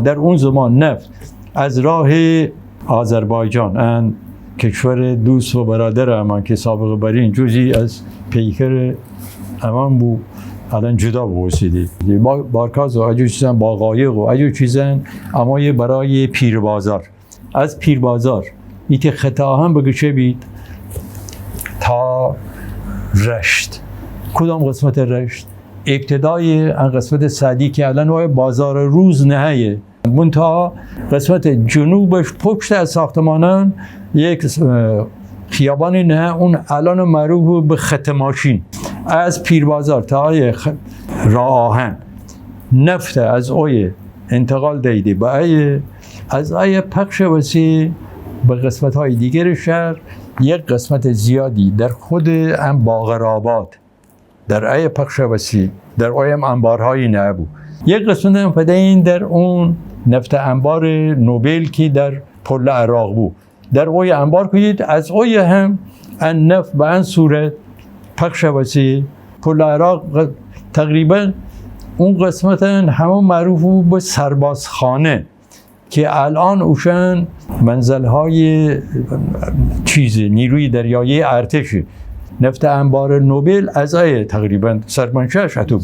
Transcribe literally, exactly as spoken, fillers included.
در اون زمان نفت از راه آذربایجان، ان کشور دوست و برادر امان که سابق برین جزئی از پیکر امان بو، الان جدا بوسیدی. با-، بارکاز و اجور چیزن، با قایق و اجور چیزن، اما یه برای پیربازار. از پیربازار ایته خط آهن بگیچه بید تا رشت. کدام قسمت رشت؟ ابتدای ان قسمت سعدی که الان وای بازار روز نهیه. منتها قسمت جنوبش پشت از ساختمانان یک، اه، خیابانی نه، اون الان معروف به خط ماشین. از پیربازار تا آیه خ-، راه آهن نفت از اوی انتقال دیدی به ایه، از ایه پخش وسی به قسمت‌های دیگر شهر. یک قسمت زیادی در خود ان باقرآباد در ایه پخش وسی، در اویم انبارهایی نهبو. یک قسمت هم فدین در اون نفت انبار نوبل کی در پل عراق بو. در اوی انبار کودید، از اوی هم ان نفت به ان صورت پخش وسی پل عراق. تقریباً اون قسمت هم همه معروف بو به سربازخانه که الان اوشن منزل‌های چیز نیروی دریایی ارتش. نفت انبار نوبل از ایه تقریباً سرمنشأش اتو.